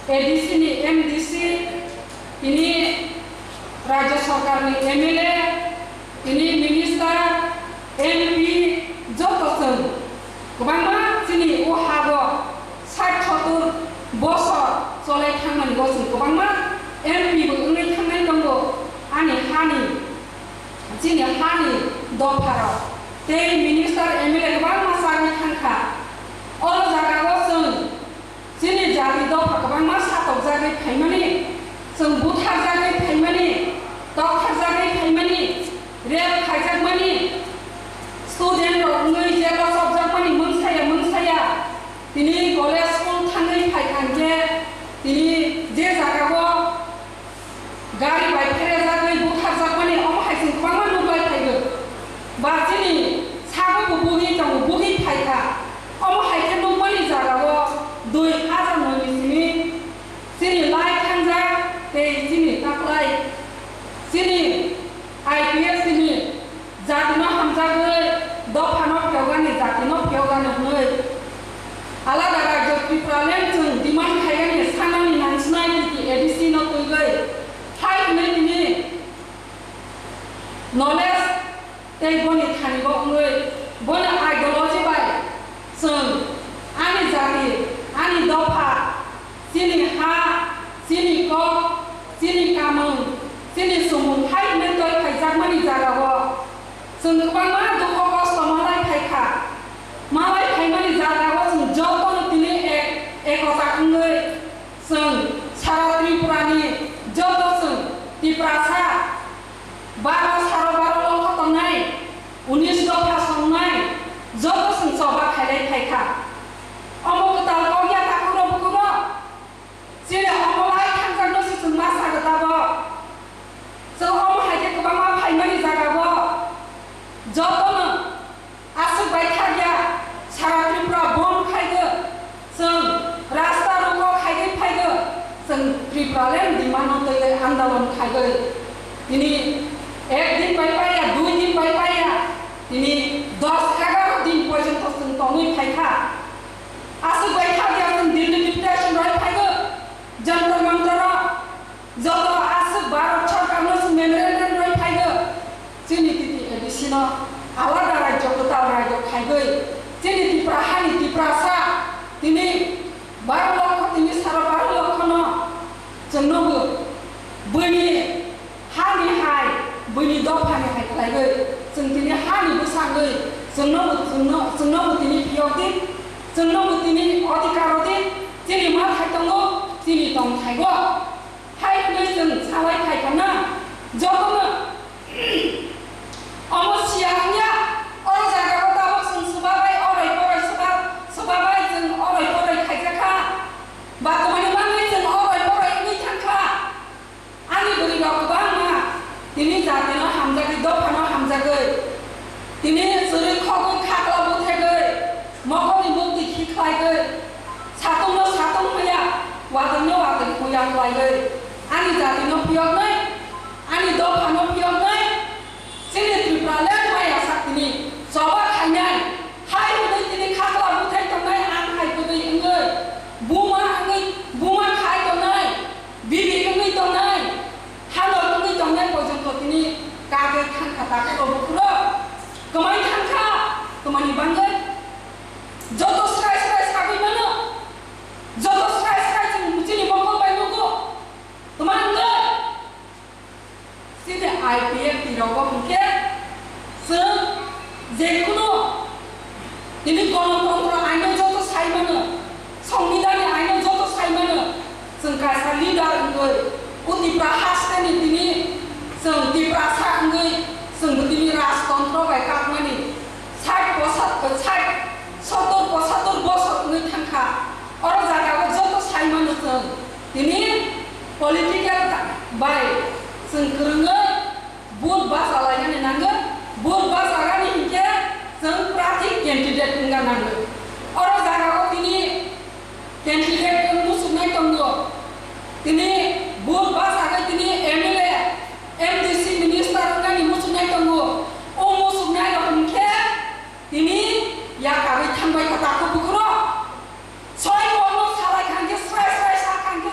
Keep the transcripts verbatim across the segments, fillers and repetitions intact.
A D C ni M D C, tini Rajya Sarkar ni M L A, tini Minister, M P, joto chwng kwbangma chini o hago sat sotor bosor cholai thangmani bo chwng kwbangma M P bo wngwi thangnai tongo ani hani, chini hani dopharok tei Minister, M L A kwbangma chagwi thangkha. Oro jagao chwng chini jati dopha kwbangma satokjagwi phaimani, chwng butharjagwi phaimani, toktharjagwi phaimani, rape khaijakmani, student rok wngwi jail o chopjakmani mungsaya mungsaya, tini college school thangwi phaikha hinkhe tini je jagao gari bai pherejagwi butharjakmani omo hai chwng kwbangma nuklai phaigo. Ba chini sago bo bugwi tongo, bugwi phaikha. Omo hai khe nukmani jagao dui hajar noi ni simi chini lai thangjak tei chini taklai chini I P F T ni jatino hamjagwi dophano phiyokgani, jatino phiyokgani hwnwi alada rajyo Tipraland chwng demand khaigani sanani nangsinai T T A D C no twigwi hai hwnwi tini knowledge tei boni thani bo wngwi boni ideology bai chwng ani jati, ani dopha, chini ha, chini kok, chini kamung, chini sumung hai hwnwi twi phaijakmani jagao chwng kwbangma dukho kosto malai phaikha. Malai phaimani jagao chwng jotono tini ek, ekota wngwi chwng sara Tripurani joto chwng Tiprasa baro saro baro lokho tongnai, unis dopha songnai, joto chwng choba khailai phaikha. Omo kwtal kok ya takhuk rok bukhuk rok. Chini omo lai thangjak no se chwng ma sago tabok. Chwng omo hai khe kwbangma phaimani jagao jotono aswk bai thakya sara Tripura bond khaigo, chwng rasta rogo khaigwi phaigo, chwng Tipraland demand no twiwi andolon khaigwi tini ek din bai paiya, dui din bai paiya, tini dos egaro din porjonto chwng tongwi phaikha. Aswk bai thakya chwng Delhi deputation rwi phaigo, Jantar Mantar o joto aswk Bharat Sarkar no chwng memorandum rwi phaigo, chini T T A D C no alada rajyo kwtal rajyo khaigwi, chini Tipra hani Tiprasa tini baro lokho, tini sara baro lokho no chwng no bo bini hani hai, buini dophani hai khlaiwi, chwng tini hani bwsangwi, chwngno bo, chwngno, chwngno bo tini phiyok di, chwngno bo tini odhikar rw di, chini ma thai tongo, chini tong thaigo. Hai hwnwi chwng salai phai kha na, jotono omo siya wngya, oro jagao tabuk chwng swbabai, oroi poroi swba-, swbabai chwng oroi poroi khaijak kha, ba twmani manwi chwng oroi poroi wngwi thang kha. Ani bwrwi rok kwbangma tini jatino hamjagwi, dophano hamjagwi, tini chwrwi khogwi, khakla buthegwi, mokolni mukti khikhlaigwi, satungno satung hwya, watwino watwi hwya khlaigwi, ani jatino phiyoknai, ani dophano phiyoknai, chini Tipraland maya sak tini choba khainai. Hai hwnwi tini khakla buthai tongnai, ang hai kwrwi wngwi, buma wngwi, buma khai tongnai, bibi wngwi tongnai, hanok wngwi tongnai porjonto tini kagwi thang kha takhuk rok bukhuk rok. Kwmai thang kha, kwmani bangwi joto srai srai sagwi mano, joto srai srai chwng chini mokol bai nugo. Kwmai wngwi. Chini I P F T rogo hwnkhe chwng jekunu tini Ganatantro aino joto sai mano, Songbidhanni aino joto sai mano, chwng kaisa leader wngwi o Tipra hasteni tini chwng Tiprasa wngwi chwngbo tini rajtantro bai kakmani sait posa-, sait, sottor, posator bosor wngwi thangkha. Oro jagao joto sai mano chwng. Tini political ta-, bai chwng kwrwngwi vote bacha lainani nango, vote bachagani hinkhe chwng prarthi candidate wngna nango. Oro jagao tini candidate wng muchungnai tongo. Tini vote bachagwi tini M L A, M D C minister wngnani muchungnai tongo. O muchungnai rok hinkhe tini yakagwi thangbai kha takhuk bukhuk rok. Soi kokno salai kha hinkhe, srai srai sa kha hinkhe,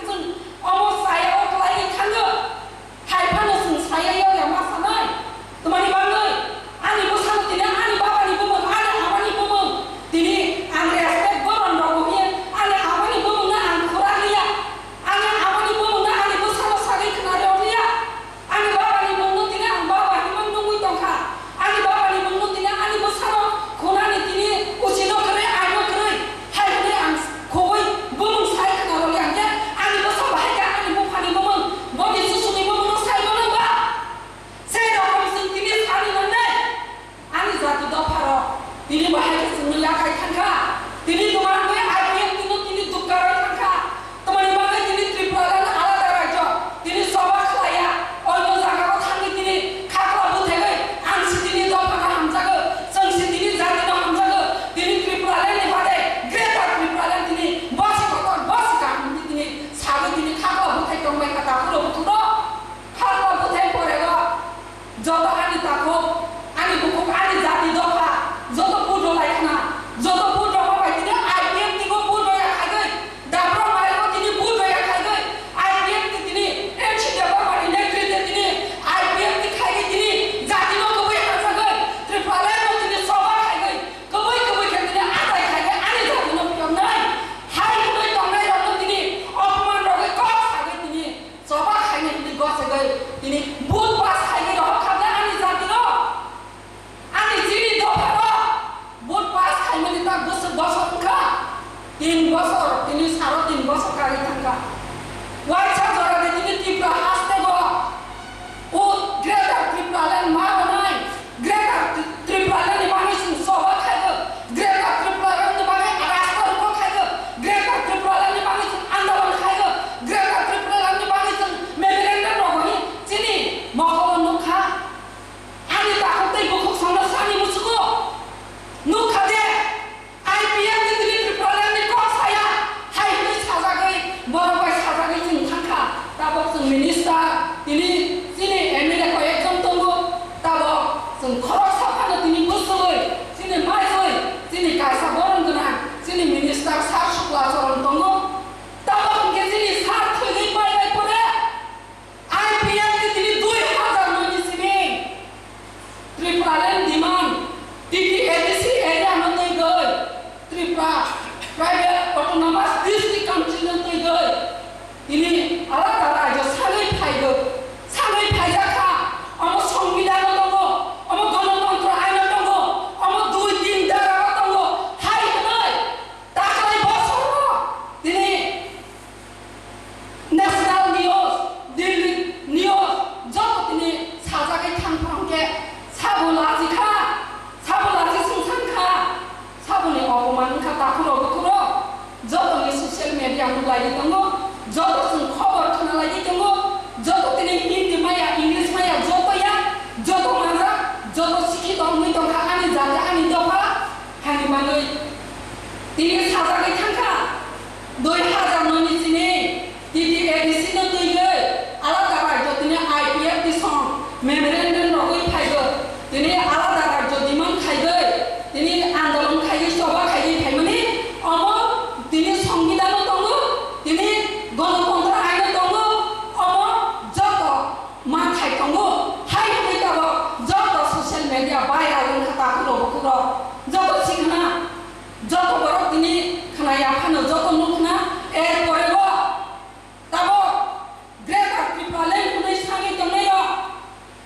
Joto chwng khobor khna laiwi tongo, joto tini Hindi maya, English maya, joto ya, joto manjak, joto sikhito wngwi tongkha ani jati, ani dopha, hani manwi tini sajagwi thangkha. Dui hajar noi ni sini T T A D C no twiwi alada rajyo tini I P F T song memorandum rogwi phaigo. Tini alada rajyo demand khaiwi, tini andolon khaiwi, choba khaiwi phaimani omo tini songbidano tongo, tini gonotontro aino tongo, omo joto manthai tongo. Hai hwnwi tabok joto social media viral wngkha takhuk rok bukhuk rok. Joto sikhna, joto borok tini khna ya phano joto nukhna, er pore bo tabok Greater Tipraland hwnwi sagwi tongnai rok,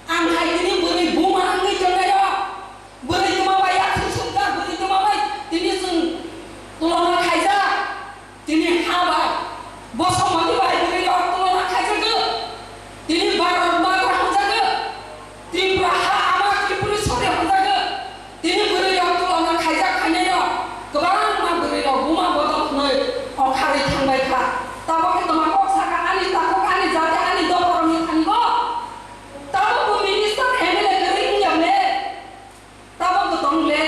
ang hai tini bwrwi buma wngwi tongnai rok, bwrwi tuma bai yaksi sukjak, bwrwi tuma bai tini chwng tulona khaijak, tini ha bai bosongmani bai bwrwi rok tulona khaijago, tini Bharat Mata hwnjago, Tripura ha ama Tripuri sori hwnjago. Tini bwrwi rok tulona khaijak khainai rok kwbangma bwrwi rok buma bodol hwnwi okharwi thangbai kha. Tabok khe tongma kok saka ani takhuk, ani jati, ani dopha rokni thani bo. Tabok bo minister M L A kwrwi wngya le. Tabok bo tong le.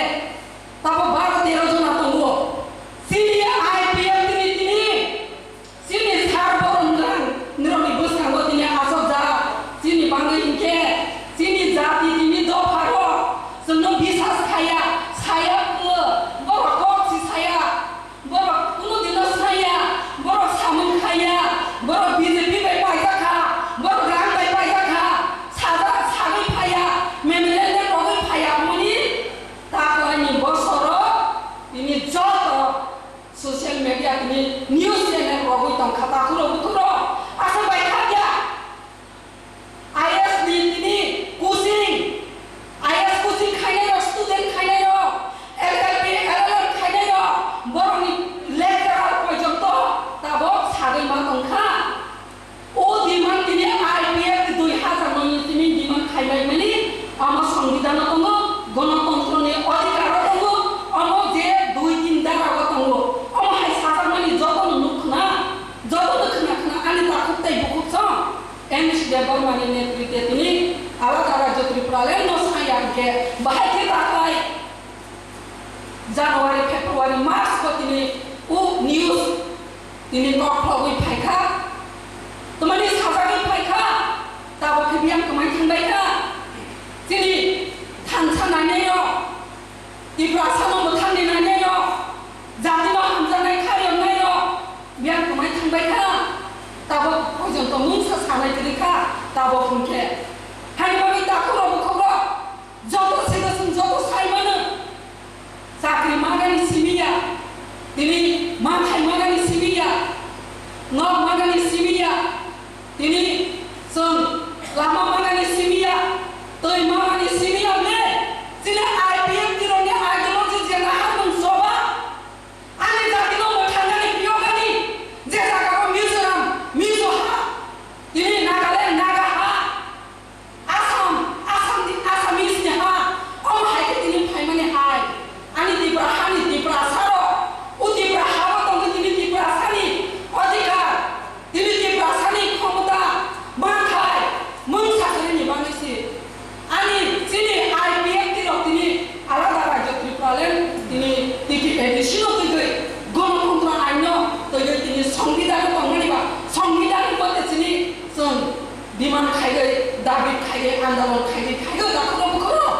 Tabok baro tero jona tongo. Chini I P F T ni tini Chini sar borok nwng, nirokni bwskango tini achokjak. Chini bangwi hinkhe chini jati, tini dopharo chwngno bisas khaya, saya phungo, borok kok si saya, borok kunu dino saya, borok samung khaya, borok B J P bai paijak kha, borok rang bai paijak kha, sajak sagwi phaya, memorandum rogwi phaya hwnmani taklaini bosoro tini joto Social media tini news channel rogwi tongkha takhuk rok bukhuk rok. Asa bai kha ya. I A S ni tini coaching, I A S coaching khainai rok, student khainai rok, L L B, L L M khainai rok, borokni lecturer porjonto tabok sagwi ma tongkha. O demand tini I P F T dui hajar noi ni simi demand khaimai mani, omo songbidano tongo, gonotontro ni odhikar o tongo, omo je dui tin dara o tongo, omo hai sajakmani jotono nuk khna, jotono khna khna ani takhuk tei bukhuk song M C Debbarma ni netritwe tini alada rajyo Tripura le no saya hwnkhe bahai khe takhai. January, February, March bo tini o news tini kok khlogwi phaikha, twmani sajagwi phaikha, tabok khe biyang kwmai thangbaikha. Chini thansa nainairok, Tiprasano mwthangni nainairok, jatino hamjaknai kharwi ongnairok biyang kwmai thangbaikha, tabok porjonto mungsa sanai kwrwikha, tabok hwnkhe. Haini bagwi takhukrok bukhukrok, Joto se chwng joto sai mano. Chakri manani simi ya. Tini manthai manani simi ya. Nok manani simi ya. Tini chwng lama manani simi ya. Twi manani simi ya le. Chini I P F T rokni ideology je naharmung choba. Ani jatino mwthangani phiyokani, je jagao Mizoram, Mizo ha, tini Nagaland, Naga ha, Assam, Assam ni, Assamese ni ha, omo hai khe tini phaimani hai. Ani Tipra hani Tiprasa rok, o Tipra ha o tongwi tini Tiprasani odhikar, tini Tiprasani khomota, manthai, mungsa kwrwini bagwi se. Ani chini I P F T rok tini alada rajyo Tripura le tini T T A D C no twiwi gonotontro ain no twiwi tini songbidhan no tongmani ba songbidhan ni mote chini chwng demand khaiwi dabi khaiwi andolon khaiwi khaiwi dakhoro bukhoro.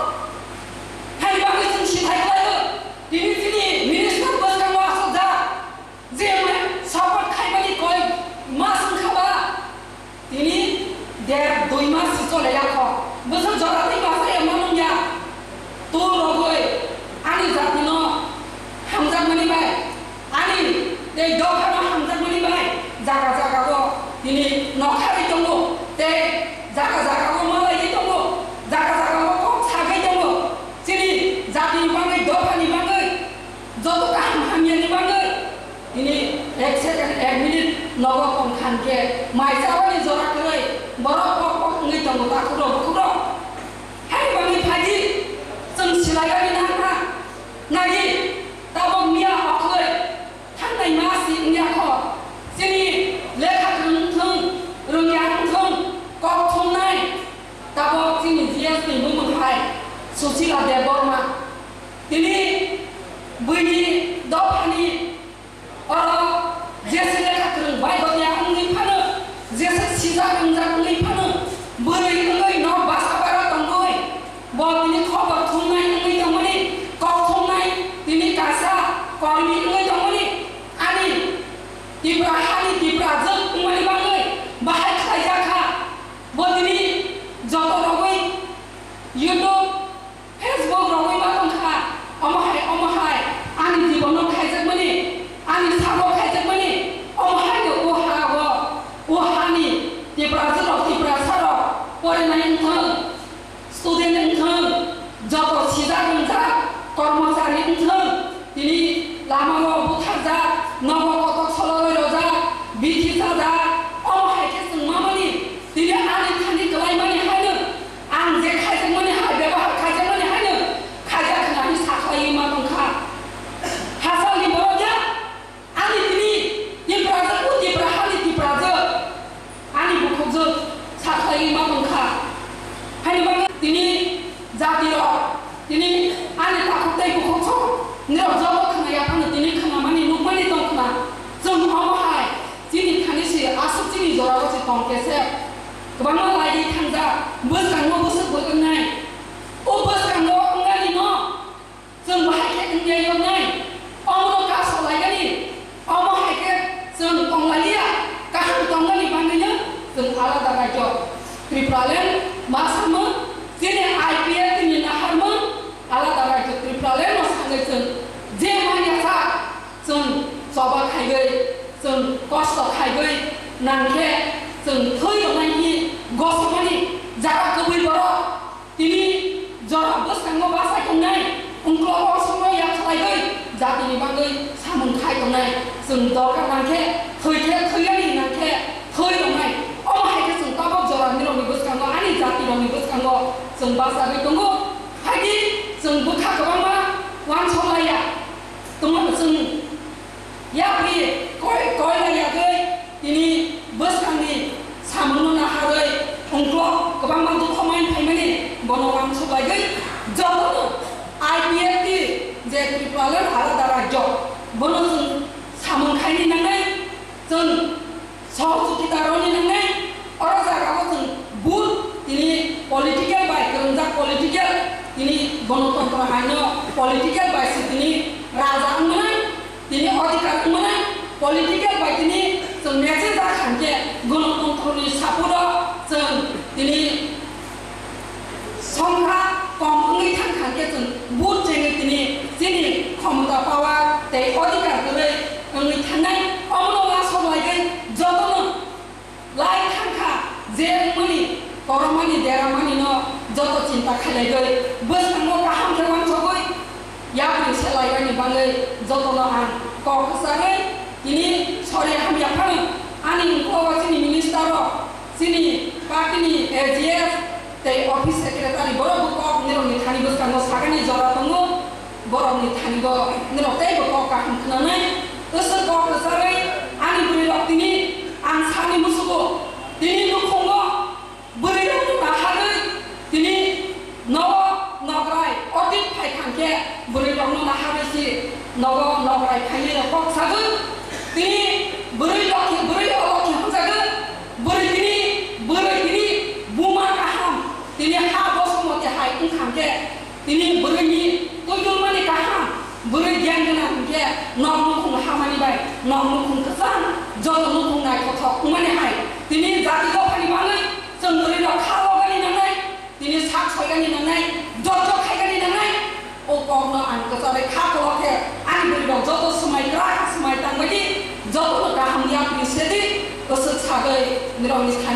Hai bagwi chwng sithai khlaio tini chini minister bwskango aswkjak. Je mane support khaimani koi mas wngkha ba, tini der dui mas se chole ya kho. Bwswk jora tei masa ya ma nung ya. To rogoi ani jatino hamjakmani bai, ani tei dophano hamjakmani bai jaga jaga o tini nokharwi tongo tei jaga jaga o malaiwi tongo, jaga jaga o kok sagwi tongo. Chini jatini bagwi, dophani bagwi joto kaham hamyani bagwi. Tini ek second, ek minute nogo tong khan khe mai chabani jora kwrwi borok pok pok wngwi tongo takhukrok bukhukrok. Haini bagwi phaidi chwng silaigani nangkha. Nagi tabok miya okhwlwi thangnai ma si wngya kho. Chini lekha Wngjak wngwi phano bwrwi wngwi nok basa bara tongwi bo tini khobor thumnai wngwi tongmani, kok thumnai tini kaisa kormi wngwi tongmani, ani Tipra hani Tiprajwk wngmani bagwi bahai khlaijak kha. Bo tini joto rogwi YouTube, Facebook rogwi ma tongkha, omo hai, omo hai, ani jibono khaijakmani, ani sabo khaijakmani, omo hai no o ha o, o hani Tiprasa rok, Tiprasa rok, porinai wngthang, student wngthang, joto sijak wngjak, kormochari wngthang, tini lama o butharjak, nogo kotok sololoi rojak, bithi chajak, omo hai khe chwng mamani, tini ani thani kwlaimani haino, ang je khaijakmani hai, bebahar khaijakmani haino khaijak hwnwi sakhlaiwi ma tongkha. Hasalni borok ya, ani tini Tiprajwk, o Tipra hani Tiprajwk, ani bukhukjwk sakhlaiwi ma tongkha. Haini bagwi tini jatirok, tini ani takhuk tei bukhuk sok nirok joto khna yaphano tini khnamani nukmani tongkhna. Chwng omo hai chini thani se aswk chini jorao se tongkhe se. Kwbangma laidi thangjak, bwskango bwswk bo wngnai. O bwskango wngani no chwng bahai khe wngya yoknai. Omono kaso laigani. Omo hai khe chwng tonglailiya. Kaham tongnani bagwino chwng alada rajyo. Tripuraland ma samung, chini I P F T ni naharmung alada rajyo Tripuraland no sangwi chwng je manya sa Chwng choba khaigwi, chwng kosto khaigwi nangkhe, chwng thwi rwnai hwnwi gosomani jara kwbwi borok tini jora bwskango bachai tongnai, ungklogo somo yak khlaigwi jatini bagwi samung khai tongnai. Chwng dorkar nangkhe, thwikhe thwiyani nangkhe thwi rwnai. Omo hai khe chwng tabok jora nirokni bwskango, ani jatirokni bwskango chwng bachagwi tongo. Haidi chwng bwkha kwbangma uansuk laiya. Tongmano chwng yapri koi, koila yagwi tini bwskangni samungno naharwi ungklo kwbangma dukho mai phaimani bono uansuk laigwi jotono I P F T je Tripuraland alada rajyo bono chwng samung khaini nangnai chwng Sohojogita rwni nangnai, oro jagao chwng vote tini political bai kwrwngjak political, tini gonotontro aino political bai se tini raja wngmani, tini odhikar wngmani, political bai tini chwng message jak khankhe gonotontroni support o chwng tini Songkha kom wngwi thang kha khe chwng vote chengwi tini chini khomota, power tei odhikar kwrwi wngwi thangnai. Omono uansuk laigwi jotono lai thang kha je wngmani, koromani, deramanino joto chinta khlailaigwi bwskango kaham khe uansugwi yapri se laibani bagwi jotono ang kok kwcharwi tini sori hamya phano ani ungklogo chini minister rok, chini party ni A G S tei office secretary borok bo kok nirokni thani bwskango sagani jora tongo, borokni thani bo nirok tei bo kok kaham khwnanai. Bwswk kok kwcharwi ani bwrwi rok tini ang sani musugo, tini nukhungo bwrwi rok naharwi tini nogo nokrai otit phai thang khe bwrwi rok no naharwi si nogo nokrai phaiwi rok kok sagwi tini bwrwi lokhi, bwrwi olokhi hwnjagwi. Bwrwi tini, bwrwi tini buma kaham, tini ha Bosomoti hai wngkha khe, tini bwrwini twijlmani kaham, bwrwi gyan gwnang hwnkhe nok nukhung hamani bai nok nukhung kwchang, joto nukhung naithothok wngmani hai, tini jati dophani bagwi chwng bwrwi rok kha logani nangnai. Tini sak soigani nangnai, jotjot khaigani nangnai. O kokno ang kwcharwi kha kolok khe ani bwrwi rok joto swmai kwrak swmai tangbaidi jotono kaham yapri sedi bwswk sagwi nirokni thani